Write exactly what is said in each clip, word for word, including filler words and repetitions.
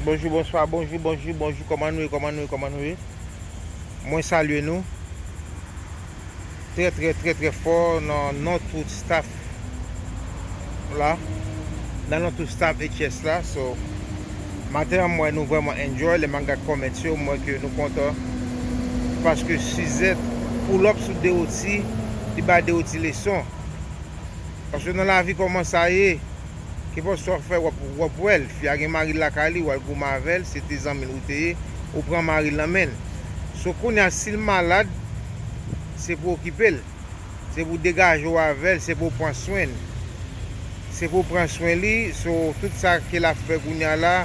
Bonjou, bonswa, bonjou, bonjou, bonjou. Kòman nou ye, kòman nou ye, kòman nou ye? Mwen salye nou trè, trè, trè, trè fò nan non tout staff la, nan non tout staff H S la. So, maten an, m wè nou vrèman enjoy. Lè m ap gad comments yo, m wè ke nou kontan. Paske Suzette pull up sou Dorothy, li bay Dorothy leson. Paske nan lavi, kòman sa ye, kenpòt sa w ap fè, w ap, w ap wè l. Fi a gen mari l lakay li, w al goumen avè l, se te zanmi l ou te ye, ou pran mari l nan men l. So, kounye a, si l malad, se pou w okipe l. Se pou w degaje w avè l, se pou w pran swen l. Se pou w pran swen li, so, tout sa ke l ap fè kounye a la,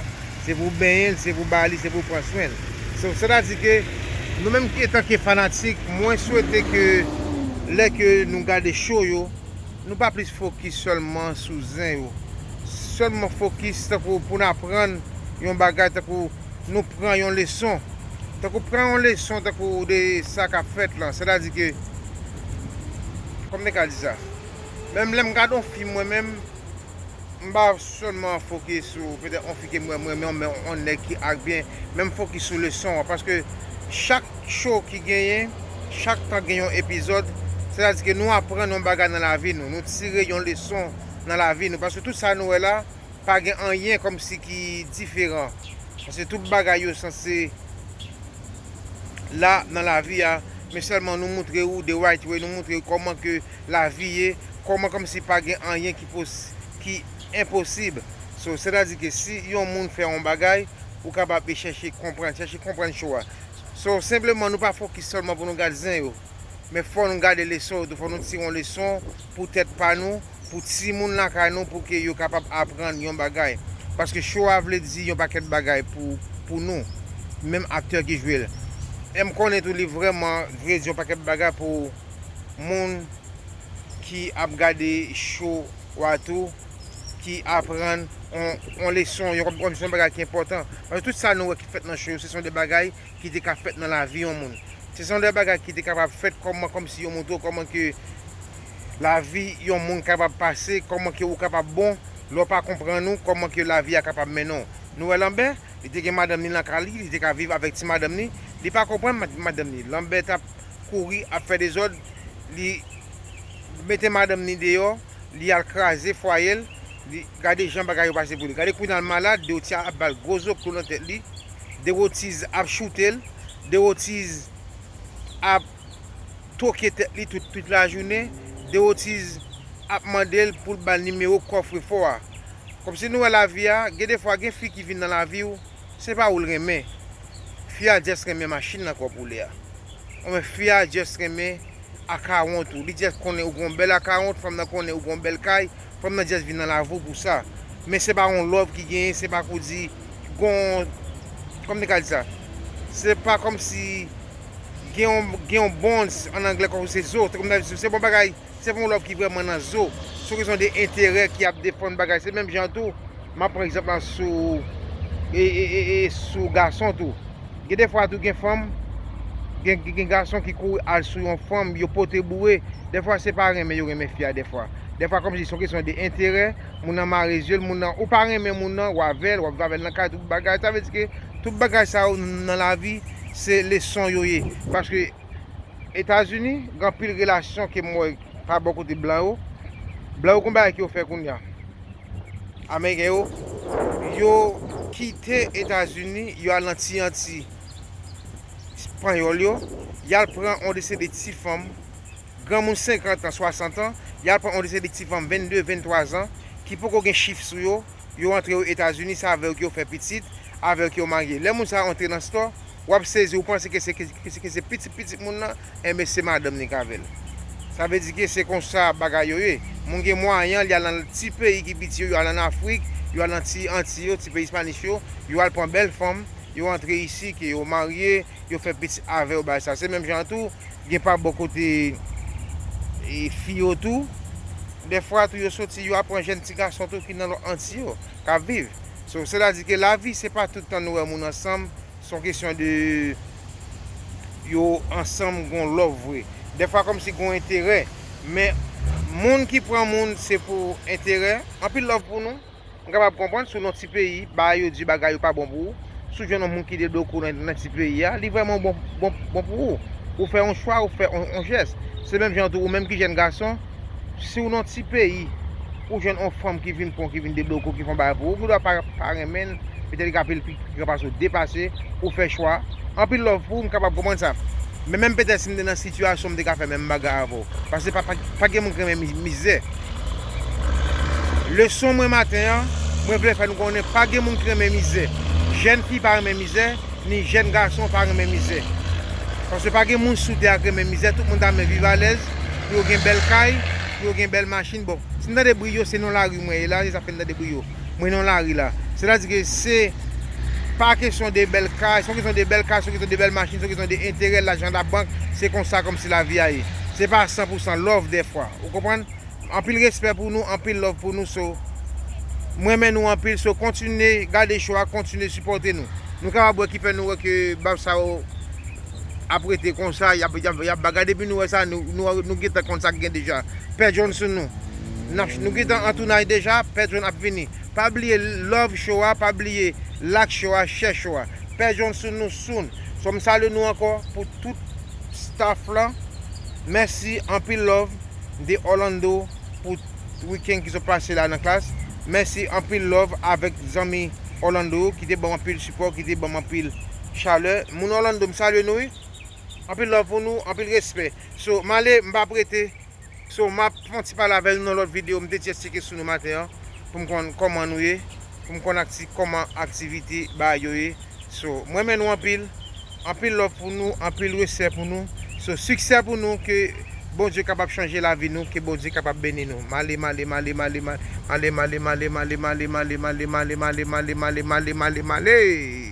se pou w benyen l, se pou w ba li, se pou w pran swen l. So, sètadi ke nou menm ki, etanke fanatik, mwen swete ke lè ke nou gade show yo, nou pa plis fokis sèlman sou zen yo. Sèlman fokis tankou pou n aprann yon bagay, tankou nou pran yon leson. Tankou pran yon leson, tankou de sa k ap fèt lan. Sètadi ke, kòman m te ka di sa? Menm lè m gade yon fim, mwen menm, m pa sèlman fokis sou petèt yon fi ke mwen, mwen renmen, men yon nèg ki ak byen, men m fokis sou leson an. Paske chak show ki genyen, chak tan gen yon epizòd, sètadi ke nou aprann yon bagay nan lavi nou. Nou tire yon leson nan lavi nou. Paske tout sa nou wè la, pa gen anyen kòmsi ki diferan. Paske tout bagay yo sanse la nan lavi a, men sèlman nou montre ou the right way, nou montre ou kòman ke lavi ye, kòman kòmsi pa gen anyen ki pos-, ki enposib. So, sètadi ke si yon moun fè yon bagay, ou kapab chèche konprann, chèche konprann show a. So, senpleman, nou pa fokis sèlman pou nou gad zen yo. Men fò nou gade leson yo tou, fò nou tire yon leson pou tèt pa nou, pou timoun lakay nou, pou ke yo kapab aprann yon bagay. Paske show a vle di yon pakèt bagay pou, pou nou, menm aktè ki jwe l. E m konnen tou, li vrèman vle di yon pakèt bagay pou moun ki ap gade show a tou, ki aprann yon, yon leson, yon, yon, yon bagay ki enpòtan. Paske tout sa nou wè ki fèt nan show yo, se son de bagay ki te ka fèt nan lavi yon moun. Se son de bagay ki te kapab fèt kòman, kòmsi yo montre w kòman ke lavi yon moun kapab pase, kòman ke ou kapab bon, lè w pa konprann ou, kòman ke lavi a kapab mennen w. Nou wè Lanbè, li te gen madanm li nan kay li, li te ka viv avèk ti madanm li, li pa konprann mad-, madanm li. Lanbè t ap kouri, ap fè dezòd, li mete madanm li deyò, li al kraze fwaye l, li, gade jan bagay yo pase pou li. Gade kounye a l malad, Dorothy ap ba l gwo zo klou nan tèt li, Derotiz ap choute l, Derotiz ap toke tèt li tout, tout lajounen, Derotiz ap mande l pou l ba l nimewo kòfrefò a. Kòmsi nou wè lavi a, gen defwa gen fi ki vin nan lavi w, se pa ou l renmen. Fi a just renmen machin nan kòb woule a. Oubyen fi a just renmen akawont ou. Li just konnen ou gon bèl akawont, fanm nan konnen ou gon bèl kay, fanm nan just vin nan lavi w pou sa. Men se pa yon love ki genyen, se pa kou di gon, kòman m te ka di sa? Se pa kòmsi gen yon, gen yon bonds an anglè kòm se zo, se kòm se bon bagay. Se pa yon love ki vrèman nan zo. Se yon kesyon de enterè ki ap defann bagay. Se menm jan tou, m ap pran egzanp la sou, e, e, e, e, sou gason tou. Gen defwa tou gen fanm, gen, gen, gen gason ki kouri al sou yon fanm, yo pote boure. Defwa se pa renmen yo renmen fi a defwa. Defwa kòmsi se yon kesyon de enterè, moun nan mare zye l, moun nan, ou pa renmen moun nan, w avè l, w ap viv avè l nan kay, tout bagay. Sa vle di ke tout bagay sa yo nan lavi, se leson yo ye. Paske Etazini, gen anpil relasyon ke m wè pa bò kote blan yo. Blan yo gon bagay ke yo fè kounye a. Ameriken yo, yo kite Etazini, yo al nan ti Anti espanyòl yo, y al pran yon de se de ti fanm, granmoun senkant an, swasant an, y al pran yon de se de ti fanm vennde, venntwa zan, ki poko gen chif sou yo, yo antre yo Etazini, se avè yo ke yo fè pitit, avè yo ke yo marye. Lè moun sa yo antre nan store, w ap sezi, ou panse ke se, ke, ke, ke se pitit, pitit moun nan, enben se madanm li k avè l. Sa vle di ke se konsa bagay yo ye. Moun gen mwayen, li al nan ti peyi ki piti yo, yo al ann Afrik, yo al nan ti Anti yo, ti peyi Spanish yo, yo al pran bèl fanm, yo antre isi, ke yo marye, yo fè pitit avè yo, bagay sa. Se menm jan tou, gen pa bò kote, e, fi yo tou. Defwa tou, yo soti, yo al pran jèn ti gason tou ki nan lòt Anti yo, k ap viv. So, sètadi ke lavi, se pa tout tan nou wè moun ansanm, se yon kesyon de yo ansanm, gon love vre. Defwa kòmsi gon enterè, men moun ki pran moun, se pou enterè. Anpil love pou nou. M kapab konprann si w nan ti peyi, bagay yo di bagay yo pa bon pou ou. Si w jwenn yon moun ki debloke w nan, nan ti peyi a, li vrèman bon, bon, bon pou ou. Ou fè yon chwa, ou fè yon, yon jès. Se menm jan tou, ou menm ki jèn gason, si w nan ti peyi, ou jwenn yon fanm ki vin pran, ki vin debloke w, ki fè yon bagay pou ou, ou dwa pa, pa renmen l, petèt li ka pil pi gran pase w, depase, ou fè chwa. Anpil love pou ou, m kapab konprann sa. Men menm petèt si m te nan sitiyasyon, m te ka fè menm bagay avè w. Paske pa, pa, pa gen moun ki renmen mi-, mizè. Leson mwen maten an, mwen vle fè nou konnen pa gen moun ki renmen mizè. Jèn fi pa renmen mizè, ni jèn gason pa renmen mizè. Paske pa gen moun sou tè a ki renmen mizè, tout moun ta renmen viv alèz, pou yo gen bèl kay, pou yo gen bèl machin. Bon, si m tande bri yo, se nan lari mwen ye la, se sa fè m tande bri yo. Mwen nan lari la. Sètadi ke se pa kesyon de bèl kay, se yon kesyon de bèl kay, se yon kesyon de bèl machin, se yon kesyon de enterè, lajan labank, se konsa kòmsi lavi a ye. Se pa san pou san love dèfwa. Ou konprann? Anpil respè pou nou, anpil love pou nou. So, mwen renmen nou anpil. So, kontinye gade show a, kontinye sipòte nou. Nou kapab wè ki fè nou wè ke bab sa yo ap rete konsa, y ap, y ap, y ap bagay. Depi nou wè sa, nou, nou, nou gentan konn sa k gen deja. Pè John sou nou. N ap, nou gentan antounay deja, Pè John ap vini. Pa bliye love show a, pa bliye like show a, share show a. Pè John sou nou soon. So, m salye nou ankò pou tout staff lan. Mèsi, anpil love. M te Orlando pou wikenn ki sot pase la nan klas. Mèsi, anpil love avèk zanmi Orlando ki te ban m anpil sipò, ki te ban m anpil chalè. Moun Orlando, m salye nou, wi. Anpil love pou nou, anpil respè. So, m ale, m p ap rete. So, m ap fè yon ti pale avè nou nan lòt videyo. M te just tcheke sou nou maten an pou m konn kòman nou ye, pou m konn akti-, kòman aktivite bagay yo ye. So, mwen renmen nou anpil. Anpil love pou nou, anpil respè pou nou. So, siksè pou nou, ke Bondye kapab chanje lavi nou, ke Bondye kapab beni nou. M ale, m ale, m ale, m ale, m ale, m ale, m ale, m ale, m ale, m ale, m ale, m ale, m ale, m ale, m ale, m ale, m ale, m ale, m ale.